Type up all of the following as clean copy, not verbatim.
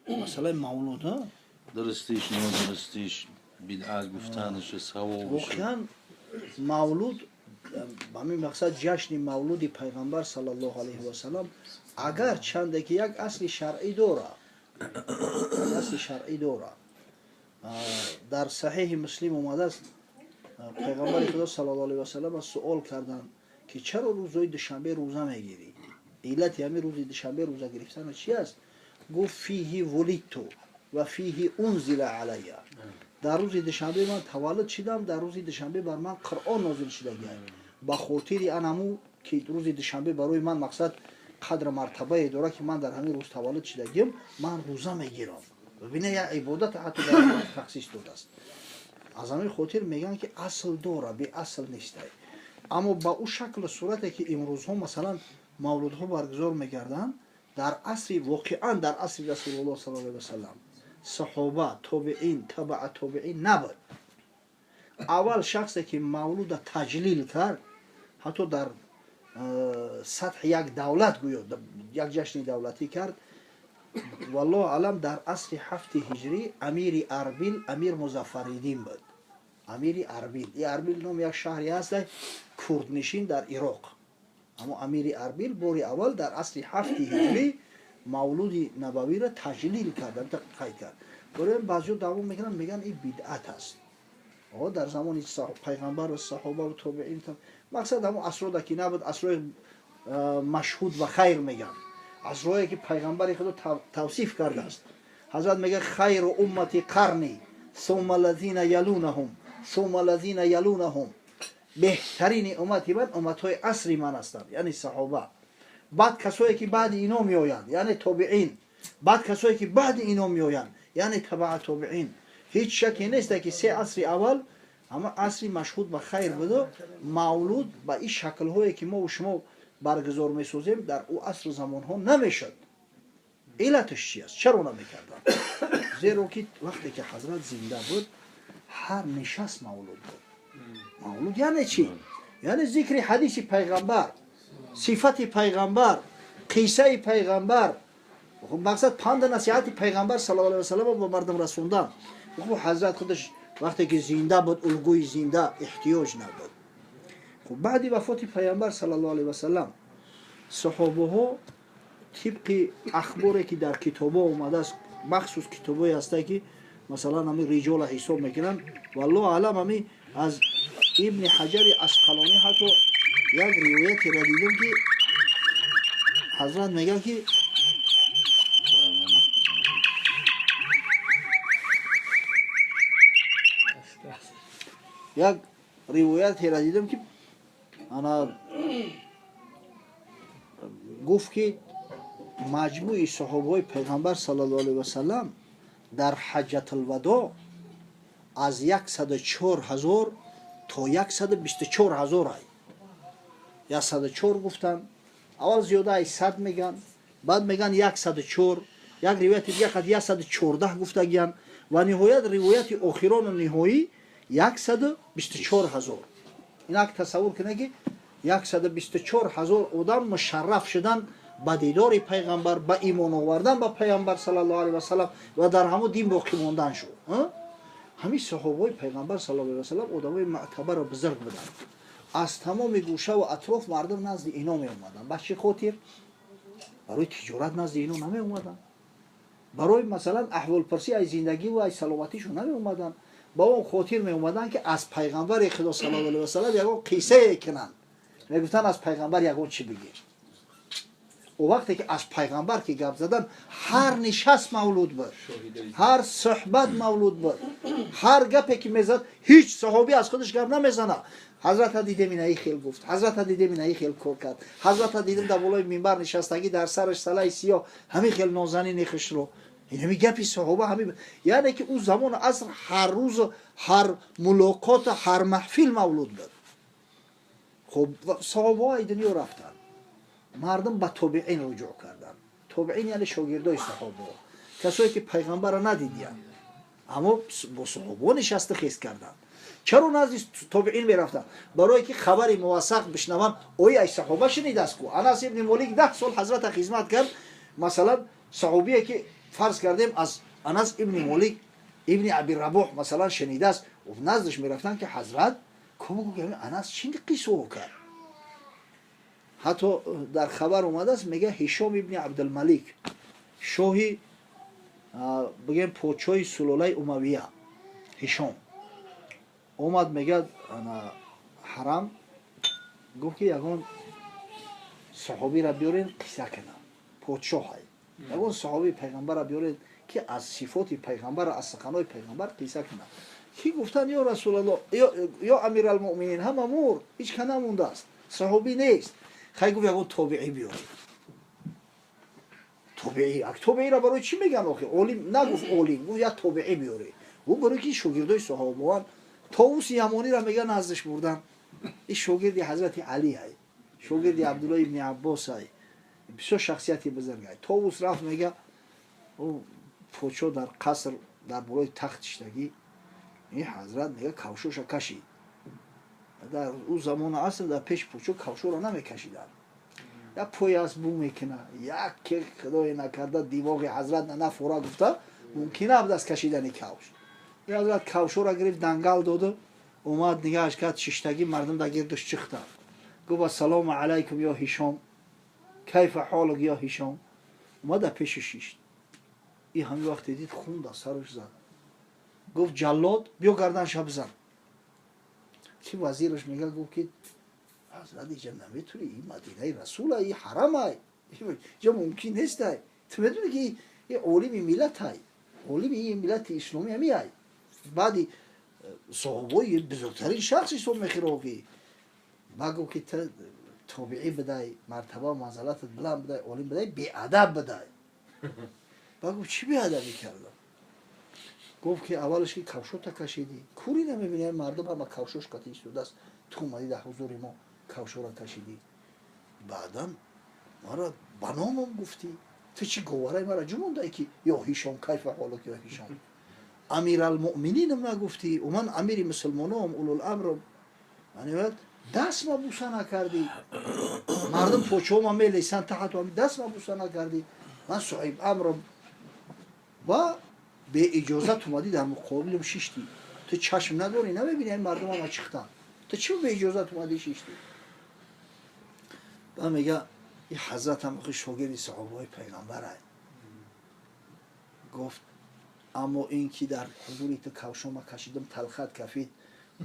Масъалаи мавлуд. Дурустиш, нодурустиш, бидъат гуфтанаш, савобш. Воқеан мавлуд ба ҳамин мақсад ҷашни мавлуди пайғамбар саллаллоҳу алайҳи васалам агар чанде ки як асли шаръӣ дора, асли шаръӣ дора. Дар саҳеҳи муслим омадааст, пайғамбари худо саллаллоҳу алайҳи васалам суол карданд ки чаро рӯзҳои душанбе рӯза мегирӣ? Иллати ҳамин рӯзи душанбе рӯза гирифтана чи аст? Гуфт: фиҳи вулидту ва фиҳи унзила алайя. Дар рӯзи душанбе ман таваллуд шидам, дар рӯзи душанбе бар ман Қуръон нозил шидагиай. Ба хотири анаму ки рӯзи душанбе барои ман мақсад қадру мартабае дорад ки ман дар ҳамин рӯз таваллуд шидагиам, ман рӯза мегирам. Бибина, як ибодат ҳатто дар тахсис додааст. Аз ҳамин хотир мегӯянд ки асл дора, беасл нестай. Аммо ба ӯ шаклу сурате ки имрӯзҳо масалан мавлудҳо баргузор мегарданд, дар асри воқеан дар асри расулуллоҳ саллаллоҳу алайҳи васаллам саҳоба, тобеин, табаа тобеин набуд. Аввал шахсе ки мавлуда таҷлил кард, ҳатто дар сатҳи як давлат гӯё як ҷашни давлатӣ кард, валлоҳу алам, дар асри ҳафти ҳиҷрӣ амири Арбил амир Музаффариддин буд. Амири Арбил, и Арбил номи як шаҳре ҳаст курднишин дар Ироқ. Аммо амири Арбил бори аввал дар асри ҳафти ҳиҷрӣ мавлуди набавиро таҷлил кард, қайд кард. Барои баъзеҳо даъво мекунанд, мегӯянд ин бидъат аст. Дар замони пайғамбар ва саҳоба ва тобеин мақсад ҳамон асрода ки набуд, асрои машҳуд ва хайр мегӯянд, асрое ки пайғамбари худо тавсиф кардааст. Ҳазрат мегӯяд: хайру уммати қарни сумма лазина ялунаҳум сумма лазина ялунаҳум. Беҳтарини уммати ман умматҳои асри ман ҳастанд, яъне саҳоба, баъд касое ки баъди ино меоянд, яъне тобеин, баъд касое ки баъди ино меоянд, яъне табаа тобеин. Ҳеҷ шаке нест ки се асри аввал ҳама асри машҳуд ба хайр буду мавлуд ба ин шаклҳое ки мо шумо баргузор месозем дар ӯ асру замонҳо намешуд. Иллаташ чи аст? Чаро намекарданд? Зеро ки вақте ки ҳазрат зинда буд, ҳар нишаст мавлуд буд. Мавлуд яъне чӣ? Яъне зикри ҳадиси пайғамбар, сифати пайғамбар, қиссаи пайғамбар, мақсад панду насиҳати пайғамбар саллаллоҳу алайҳи васаллам ба мардум расондан. Хуб, ҳазрат худаш вақте ки зинда буд, улгӯи зинда эҳтиёҷ набуд. Хуб, баъди вафоти пайғамбар саллаллоҳу алайҳи васаллам саҳобаҳо тибқи ахборе ки дар китобҳо омадааст, махсус китобҳое ҳастанд ки масалан ҳамин риҷола ҳисоб мекунанд, валлоҳу алам, ҳамин аз Ибни Ҳаҷари Асқалонӣ ҳатто як ривоятеро дидем ки ҳазрат мегӯяд ки як ривоятеро дидем ки ана гуфт ки маҷмӯи саҳобаҳои пайғамбар саллаллоҳу алайҳи васаллам дар ҳаҷҷатулвадо аз 104 000 то 124 000 ай. 104 гуфтанд, аввал зиёда ай 100 меган, баъд меган 104, як ривояти дига қад 114 гуфтагиянд ва ниҳоят ривояти охирону ниҳоӣ 124 000. Инак тасаввур кунед ки 124 000 одам мушарраф шудан ба дидори пайғамбар, ба имон овардан ба пайғамбар саллаллоҳу алайҳи васаллам ва дар ҳамон дин боқӣ мондан шуд. Ҳамин саҳобаҳои пайғамбар саллаллоҳу алайҳи васаллам одамои мӯътабару бузург буданд. Аз тамоми гӯшаву атроф мардум назди ино меомаданд. Ба чӣ хотир? Барои тиҷорат назди ино намеомаданд, барои масалан аҳволпурсӣ аз зиндагӣ ва аз саломатишон намеомаданд. Ба он хотир меомаданд ки аз пайғамбари худо саллаллоҳу алайҳи васаллам ягон қиссае кунанд. Мегуфтанд: аз пайғамбар ягон чӣ бигир. О вақте ки аз пайғамбар ки гап задан, ҳар нишаст мавлуд буд, ҳар суҳбат мавлуд буд, ҳар гапе ки мезад, ҳеҷ саҳобӣ аз худаш гап намезана. Ҳазрата дидем инаи хел гуфт, ҳазрата дидем инаи хел кор кард, ҳазрата дидем дар болои минбар нишастагӣ, дар сараш салаи сиёҳ, ҳамин хел нозанини хушро. Ин гапи саҳоба ҳамин, яъне ки ӯ замону аср ҳар рӯз, ҳар мулоқоту ҳар маҳфил мавлуд буд. Хуб, саҳобаҳо ай дунё рафтанд, мардум ба тобеин руҷӯъ карданд. Тобеин яъне шогирдои саҳобаҳо, касое ки пайғамбарро надидиянд, аммо бо саҳобаҳо нишаста хез карданд. Чаро назди тобеин мерафтанд? Барое ки хабари мувассақ бишнаванд. Ои ай саҳоба шунидааст ку. Анас ибни Молик 10 сол ҳазрата хизмат кард, масалан саҳобие ки Фарз кардем, аз Анас ибни Молик ибни Аби Рабоҳ, масалан, шунидааст, наздаш мерафтанд, ки ҳазрат, ку Анас чӣ қиссо кард. Ҳатто дар хабар омадааст, мега, Ҳишом ибни Абдулмалик, шоҳи, бигем, подшоҳи сулолаи Умавия, Ҳишом омад, мега, ҳарам, гуфт, ки ягон саҳобиро биёрен, қисса кунам. Подшоҳай, ягон саҳобии пайғамбарро биёред, ки аз сифоти пайғамбар, аз суханои пайғамбар қисса кунам. Ки гуфтанд: «Ё Расулалло, ё Амиралмуъминин, ҳама мурд, ҳеҷ ка намондааст, саҳобӣ нест». Хай, гуфт, ягон тобеӣ биёред. Тобеӣ, ак тобеиро барои чӣ меган охи? Олим нагуфт, олим гуфт, як тобеӣ биёред. Гуфт, барои ки шогирдои саҳобаан. Товуси Ямониро, мега, наздиш бурдан. Ин шогирди ҳазрати Али ай, шогирди Абдулло ибни Аббос ай, бисёр шахсияти бузург ай. Товус рафт, мега, подшоҳ дар қаср, дар болои тахт шиштагӣ. Ин ҳазрат, мега, кавшоша кашид. Дар ӯ замону аср дар пеши подшоҳ кавшоро намекашиданд. Як пояс бу мекуна, як ки худое накарда димоғи ҳазрат нафора гуфта, мумкин абд аз кашидани кавш. Ин ҳазрат кавшоро гирифт, дангал доду омад, нигаҳаш кард, шиштагӣ, мардум дар гирдуш чихтанд. Гуфт: «Ассалому алайкум, ё Ҳишом, кайфа ҳолук, ё Ҳишом». Омад, дар пеши шишт. И ҳамин вақте дид, хун дар сараш зад. Гуфт: «Ҷаллод, биё, гарданша бизан». Ки вазираш, мега, гуфт, ки ҳазрат, иҷа наметуни, и Мадинаи Расула, и ҳарамай, иҷа мумкин нестай. Ту медони, ки и олими миллатай, олими и миллати исломӣ ҳамиай, баъди соҳобои бузургтарин шахс ҳисоб мехӯро. Ба гуфт, ки ту тобеӣ бидай, мартаба манзалатат баланд бидай, олим бидай, беадаб бидай. Ба гуфт: «Чӣ беадабӣ кардам?» Гуфт, ки аввалаш ки кавшота кашидӣ, кури намебини, мардум ҳама кавшош қатӣ истодааст, ту омадӣ, дар ҳузури мо кавшора кашидӣ. Баъдан мара ба номам гуфтӣ. Ту чӣ говараи мара ҷумондай, ки ё Ҳишом, кайфа ҳолук, ё Ҳишом, Амиралмуъмининам нагуфтӣ, ман амири мусулмоном, улуламрам. Даст ма буса накардӣ, мардум почома мелесанд, та ҳатто даст ма буса накардӣ, ман соҳиб амрам. Ва беиҷозат омадӣ, дар муқобилам шиштӣ. Ту чашм надорӣ, намебинӣ, ин мардум ҳама чихтанд, ту чӣ беиҷозат омадӣ, шиштӣ? Ба мега, и ҳазратам охи шогирди саҳобаҳои пайғамбарай. Гуфт: «Аммо ин ки дар ҳузури ту кавшома кашидам, талхат кафид,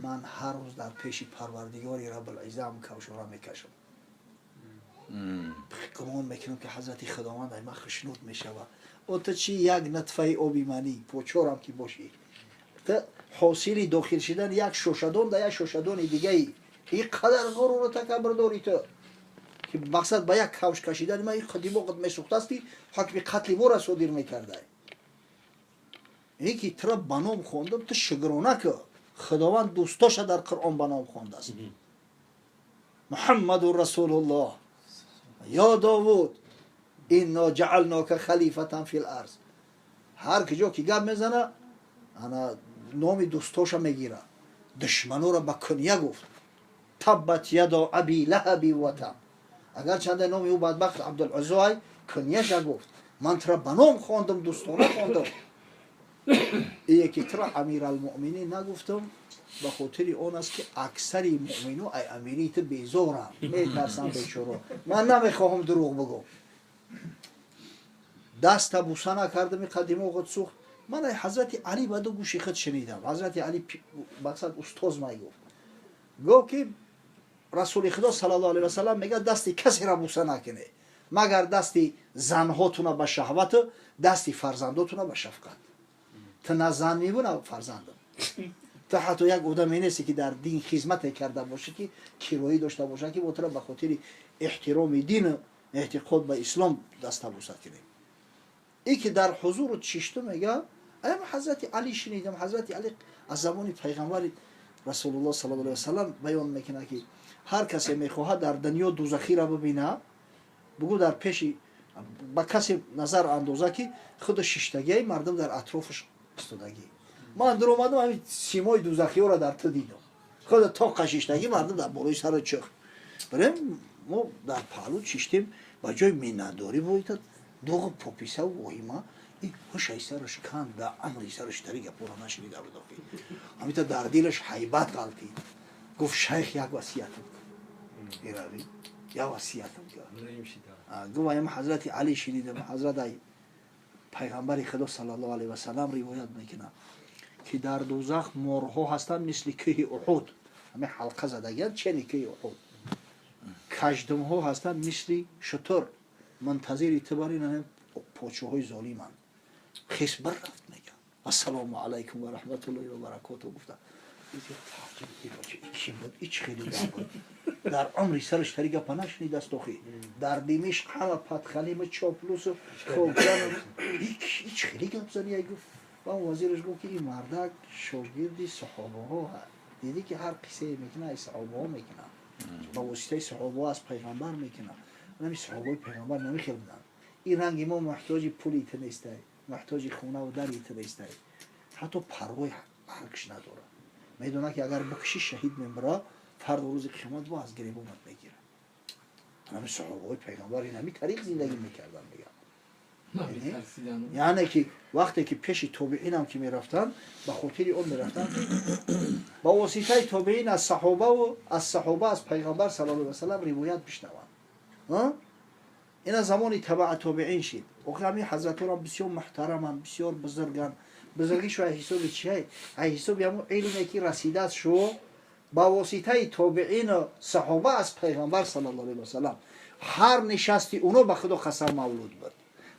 ман ҳар рӯз дар пеши Парвардигори Рабулиззаам кавшора мекашам. Гумон мекунам, ки ҳазрати Худованд ай ман хушнуд мешавад. О, ту чи як нутфаи оби манӣ почорам ки бошӣ, ту ҳосили дохил шидан як шошадон дар як шошадони дигаи, ин қадар ғуруру такаббур дорӣ ту, ки мақсад ба як кавш кашидани ман ин димоғат месӯхтааст, ки ҳукми қатли моро содир мекардай. Ин ки тура ба ном хондам, ту шукрона ку. Худованд дӯстоша дар Қуръон ба ном хондааст: Муҳаммаду Расулуллоҳ, ё Довуд, инно ҷаалнока халифатан фил арз». Ҳар киҷо ки гап мезана, ана номи дӯстоша мегира, душманора ба куния гуфт: таббат ядо аби лаҳаби ватаб. Агарчанде номи ӯ бадбахт Абдулуззоай, кунияша гуфт: «Ман тура ба ном хондам, дӯстона хондам. Ие ки тура Амиралмуъминин нагуфтам, ба хотири он аст, ки аксари муъмино ай амирии ту безоранд, метарсанд бечоро. Ман намехоҳам дурӯғ бигӯм. Даста буса накардам, иқа димоғат сӯхт. Ман ай ҳазрати Али ба ду гӯши худ шунидам. Ҳазрати Али, мақсад, устоз май, гуфт, ки Расули Худо саллаллоҳу алайҳи васалам мегӯяд: дасти касеро буса накунед, магар дасти занҳотуна ба шаҳвату дасти фарзандотуна ба шафқат. Ту на зан мебу, на фарзандам. Ту ҳатто як одаме несте, ки дар дин хизмате карда бошӣ, ки кироӣ дошта бошад, ки мо тура ба хотири эҳтироми дину эътиқод ба ислом даста буса кунем. И ки дар ҳузуру чишту, мега, ам ҳазрати Али шунидам, ҳазрати Али аз забони пайғамбари Расулуллоҳ саллаллоҳу алайҳи васалам баён мекунад, ки ҳар касе мехоҳад дар дунё дузахиро бибинад, бугӯ, дар пеши ба касе назар андоза, ки худу шиштагиаи, мардум дар атрофаш истодагӣ. Ман дуромадам, ҳамин симои дузахиёро дар ту дидам. Худа тоқа шиштагӣ, мардум дар болои саро чиқ. Барем, мо дар паҳлӯ шиштем, ба ҷои миннатдорӣ боитад. Доғи пописаву воҳима и ҳушай сараш канд, да амри сараш тари гапора нашинида буд. Охи ҳамита дар дилаш ҳайбат ғалтид. Гуфт: «Шайх, як васиятам кун, ирави, як васиятам кун». Гуфт: «Аям ҳазрати Али шинидам, ҳазрат ай пайғамбари Худо саллаллоҳу алайҳи васалам ривоят мекунад, ки дар дӯзах морҳо ҳастанд мисли кӯҳи Уҳуд, ҳамин ҳалқа задагианд, чени кӯҳи Уҳуд, каждумҳо ҳастанд мисли шутур, мунтазири ту барин почоҳои золиманд». Хес бар рафт, мега: «Ассалому алайкум ва раҳматуллоҳи ва баракоту», гуфта. Ки буд, ич хеле гап буд, дар умри сараш тари гапа нашунидааст. Охи дар Димишқ ҳама падхалиму чоплусу хокҷану ич хеле гап зани. Гуфт ва вазираш гуфт, ки ин мардак шогирди саҳобаҳо, дидӣ, ки ҳар қиссае мекунад, ай саҳобаҳо мекунад, ба воситаи саҳобаҳо аз пайғамбар мекунад. Нами саҳобаҳои пайғамбар намихел буданд. Ин ранги мо муҳтоҷи пули ту нестай, муҳтоҷи хонаву дари ту нестай, ҳатто парвои маргш надорад. Медонад, ки агар бикушӣ, шаҳид мемира, фарду рӯзи қиёмат бо аз гиребонат мегирад. Ҳами саҳобаҳои пайғамбар ин ҳами тариқ зиндагӣ мекарданд, мегам. Яъне ки вақте ки пеши тобиинам ки мерафтанд, ба хотири он мерафтанд, ки ба воситаи тобиин аз саҳобаву аз саҳоба аз пайғамбар саллаллоҳу алайҳи васалам ривоят бишнаванд. Ина замони табаа тобиин шид. Охир ҳамин ҳазратҳоро бисёр муҳтараманд, бисёр бузурганд. Бузургишо ай ҳисоби чиай? Ай ҳисоби ҳамун илме, ки расидааст шу ба воситаи тобиину саҳоба аз пайғамбар саллаллоҳу алайҳи васалам. Ҳар нишасти уно, ба Худо қасам, мавлуд буд,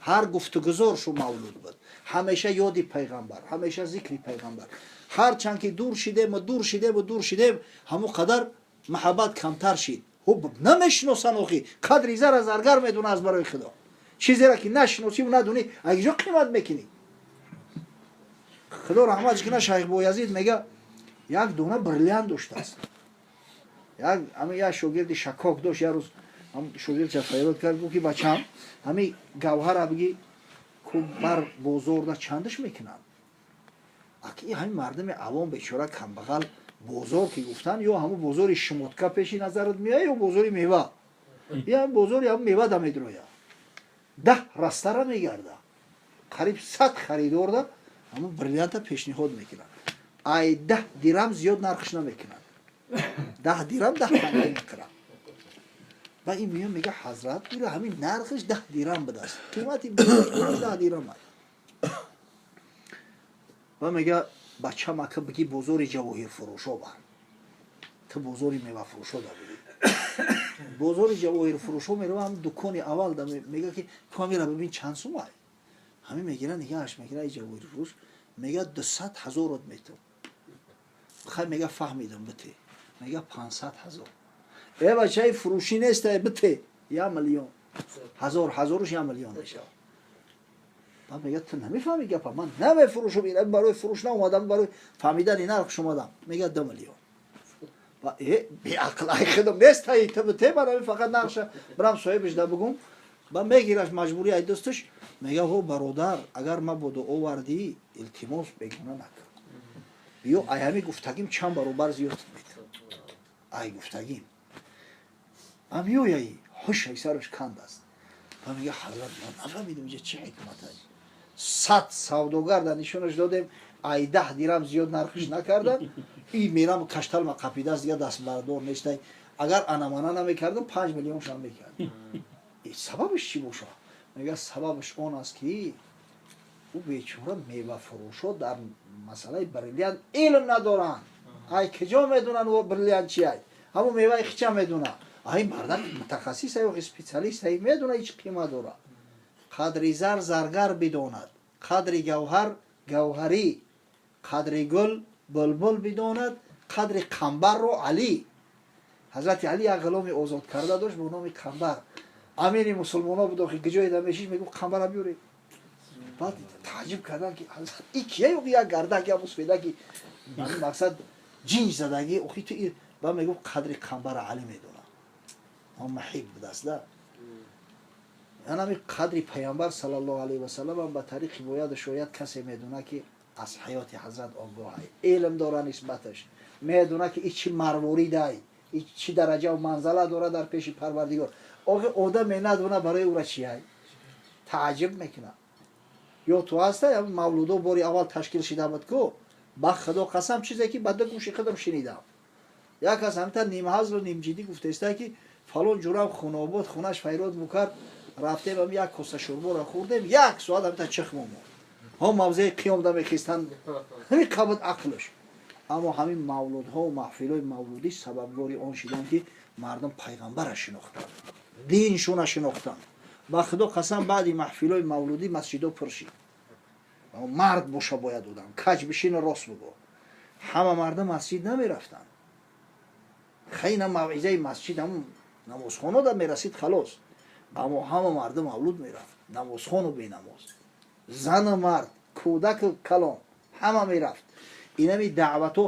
ҳар гуфтугузоршу мавлуд буд. Ҳамеша ёди пайғамбар, ҳамеша зикри пайғамбар. Ҳарчанд ки дур шидему дур шидему дур шидем, ҳамон қадар маҳаббат камтар шид. Хуб намешиносан. Охи қадри зара заргар медона аз барои Худо. Чизеро ки нашиносиву надонӣ, агиҷо қимат мекунӣ? Худо раҳматш кина, шайх Боязид мега, як дона бриллиант доштааст. Як як шогирди шакок дошт. Як рӯз шогирдша фарёд кард, гуфт, ки бачам, ҳами гавҳара биги ку бар бозорда чандаш мекунанд? Аки ҳамин мардуми авом, бечора, камбағал, бозор ки гуфтанд, ё ҳамун бозори шумотка пеши назарат меояд, ё бозори мева, я бозори ҳамун мева да медроя. 10 растара мегарда, қариб 100 харидорда ҳамун бриллианта пешниҳод мекунанд. Ай 10 дирам зиёд нархш намекунанд. 10 дирам, 10 танга мекунанд. Ва ин меён, мега: «Ҳазрат, ира ҳамин нархш 10 дирам будааст, қимати 10 дирам». Ва мега: «Бачам, ака биги бозори ҷавоҳирфурӯшо бар, ту бозори мевафурӯшо да буди». Бозори ҷавоҳирфурӯшо мерава, ҳам дукони аввал да мега, ки ту ҳамира бибин, чанд сумай? Ҳамин мегира, нигаҳаш мегира. Ай ҷавоҳирфурӯш мега: «200 ҳазорот метум». Хай, мега, фаҳмидам, бите. Мега: 500 000». Э, бачаи фурӯшӣ нестай, бите, 1 миллион. Ҳазор ҳазоруш 1 миллион мешавад. Баъд мега: «Ту намефаҳми гапа, ман намефурӯшам, ина барои фурӯш наомадам, барои фаҳмидани нархш омадам». Мега: «2 миллион». Э, беақл, ай худам нестай, ту бите, ман ҳамин фақат нархша бирам соҳибаш да бугум. Ба мегираш маҷбурӣ ай дӯсташ. Мега: «Ҳо, бародар, агар мабодо овардӣ, илтимос, бегуна накун, биё, ай ҳамин гуфтагим чанд баробар зиёд метам, ай гуфтагим». Амиёяи ҳушай сараш канд аст. Ба мега: «Ҳазрат, ман нафаҳмидам, инҷа чӣ ҳикмат аст? 100 савдогар дар нишонаш додем, ай 10 дирам зиёд нархиш накардан. И мерам кашталма қапидааст, дига дастбардор нестай. Агар анамана намекардам, 5 миллион шам мекард. Сабабаш чӣ бошад?» Мега: «Сабабаш он аст, ки ӯ бечора мевафурӯшо дар масъалаи бриллиант илм надоранд. Ай киҷо медонанд бриллиант чи? Ай ҳамун меваи хича медона. Ай мардак мутахассис ай, специалист ай, медона ҳеч қимат дорад. Қадри зар заргар бидонад, қадри гавҳар гавҳарӣ, қадри гул булбул бидонад, қадри қамбарро Алӣ». Ҳазрати Алӣ як ғуломи озод карда дошт бо номи Қамбар. Амири мусулмонҳо буд. Охи киҷое да мешиш, мегуфт: «Қамбара биёред». Баъд тааҷҷуб кардан, ки и кия, як гардак, як мусфедаки, мақсад ҷинҷ задагӣ. Охи ту ба мегуфт: «Қадри қамбара Алӣ медонад». Он маҳиб будааст да. Янами қадри пайғамбар саллаллоҳу алайҳи васалам ҳам ба тариқи бояду шояд касе медона, ки аз ҳаёти ҳазрат огоҳ, илм дора нисбаташ, медона, ки и чӣ марворидай, и чӣ дараҷаву манзала дора дар пеши Парвардигор. Охи одаме надона, барои ӯра чиай? Тааҷҷуб мекунад. Ё ту ҳаста мавлудо бори аввал ташкил шида буд ку, ба худо қасам, чизе ки ба ду гӯши худам шунидам. Як аз ҳамта нимҳазлу нимҷиддӣ гуфтаиста, ки фалон ҷурам Хунобод хунаш файрод мукард, рафтем, ам як коса шӯрборо хӯрдем, як соат ҳамта чих момонд. Ҳо, мавзеи қиёмда мехистанд, ҳамин қабуд ақлш. Аммо ҳамин мавлудҳо, маҳфилҳои мавлудӣ сабабгори он шиданд, ки мардум пайғамбара шинохтанд, диншуна шинохтанд. Ба худо қасам, баъди маҳфилҳои мавлудӣ масҷидо пур шид. Мард боша бояд одам каҷ бишина, рост бугӯ. Ҳама мардум масҷид намерафтанд. Хайна мавъизаи масҷид ҳамун намозхонода мерасид, халос. Аммо ҳама мардум мавлуд мерафт, намозхону бенамоз, зану мард, кӯдаку калон, ҳама мерафт. Инами даъвато,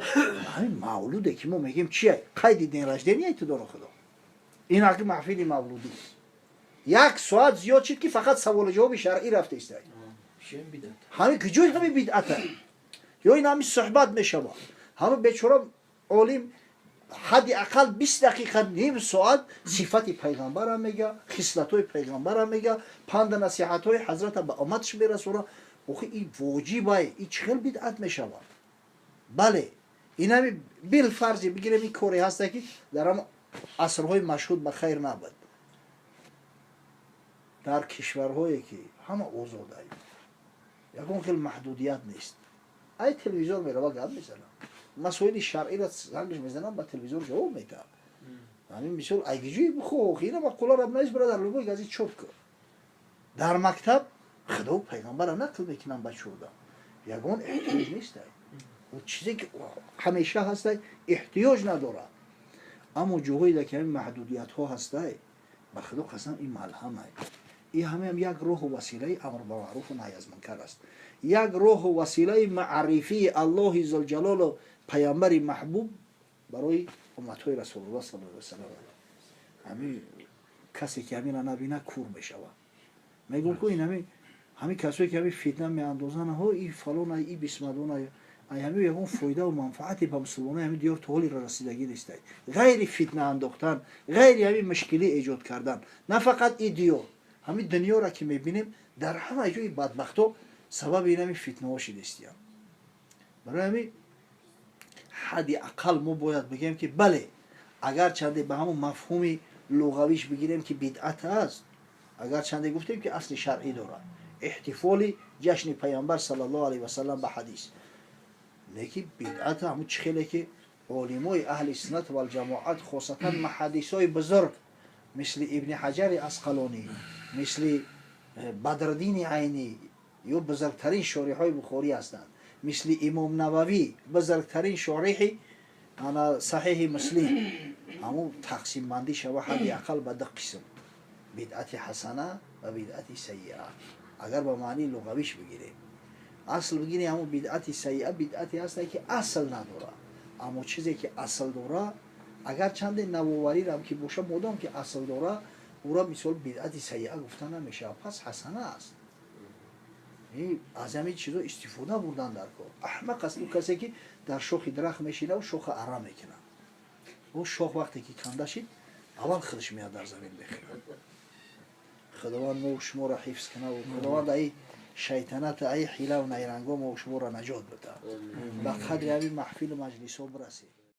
ҳамин мавлуде ки мо мегӯем, чия? Қайди день рождения ту доро худо. Ин аки маҳфили мавлудӣ як соат зиёд шид, ки фақат саволу ҷавоби шаръӣ рафта истад. Ҳамин куҷои ҳамин бидъата? Ё ин ҳамин суҳбат мешавад. Ҳама бечора олим ҳадди ақал 20 дақиқа, ним соат сифати пайғамбарам мега, хислатҳои пайғамбарам мега, панду насиҳатҳои ҳазрата ба омадаш мерасона. Охи, ин воҷибай, ин чӣ хел бидъат мешавад? Бале, инами билфарзи бигирем, ин коре ҳаста, ки дар ҳам асрҳои машҳуд ба хайр набуд. Дар кишварҳое ки ҳама озодай, ягон хел маҳдудият нест, ай телевизор мерава, гап мезанам, масоили шаръиро зангш мезанам, ба телевизор ҷавоб медиҳам. Ҳамин мисол айгиҷӯи бихо, ина мақоларо навис, бира дар любой газет чоп кун. Дар мактаб худо пайғамбара нақл мекунам бачода, ягон эҳтиёҷ нестай. Чизе ки ҳамеша ҳастай, эҳтиёҷ надорад. Аммо ҷоҳое ки ҳамин маҳдудиятҳо ҳастай, ба худо қасам, ин малҳамай. Ин ҳамаам як роҳу василаи амр ба маъруфу наҳй аз мункар аст, як роҳу василаи маърифии Аллоҳи зулҷалолу паямбари маҳбуб барои умматҳои Расулуллоҳ саллаллоҳу алайҳи васаллам. Ҳамин касе ки ҳамина набина, кур мешавад. Мегӯм ку, ин ҳамин касое ки ҳамин фитна меандозанд, ҳо, и фалон, и бисмадон, ай ҳамин ягон фоидаву манфаате ба мусулмонои ҳамин диёр то ҳолиро расидагӣ нестай, ғайри фитна андохтан, ғайри ҳамин мушкилӣ эҷод кардан. На фақат и диёр, ҳамин дунёро ки мебинем, дар ҳама ҷои бадбахто сабаби ин ҳамин фитнаҳо шидистиянд. Барои ҳамин ҳадди ақал мо бояд бигӯем, ки бале, агарчанде ба ҳамон мафҳуми луғавиш бигирем, ки бидъат аст, агарчанде гуфтем, ки асли шаръӣ дорад эҳтифоли ҷашни пайғамбар саллаллоҳу алайҳи васалам ба ҳадис, леки бидъат ҳамун чӣ хеле ки олимои аҳли суннат валҷамоат, хосатан муҳаддисои бузург, мисли Ибни Ҳаҷари Асқалонӣ, мисли Бадрдини Айнӣ, ё бузургтарин шориҳои Бухорӣ ҳастанд, мисли Имом Нававӣ, бузургтарин шориҳи ана Саҳиҳи Муслим, ҳамун тақсимбандӣ шава ҳадди ақал ба ду қисм: бидъати ҳасана ва бидъати сайиа. Агар ба маънии луғавиш бигирем, асл бигирем, ҳамун бидъати сайиа бидъате ҳаста, ки асл надорад. Аммо чизе ки асл дора, агарчанде навоварирам ки боша, модом ки асл дора, ӯра мисол бидъати сайиа гуфта намешавад, пас ҳасана аст. Аз ҳамин чизо истифода бурдан дар кор. Аҳмақ аст ӯ касе, ки дар шохи дарахт мешинаву шоха ара мекунад. Ӯ шох вақте ки канда шид, аввал худаш меяд, дар замин мехӯрад. Худованд мо шуморо ҳифз кунаву Худованд аи шайтаната, аи ҳилаву найранго мо шуморо наҷот бида, ба қадри ҳамин маҳфилу маҷлисҳо бирасед.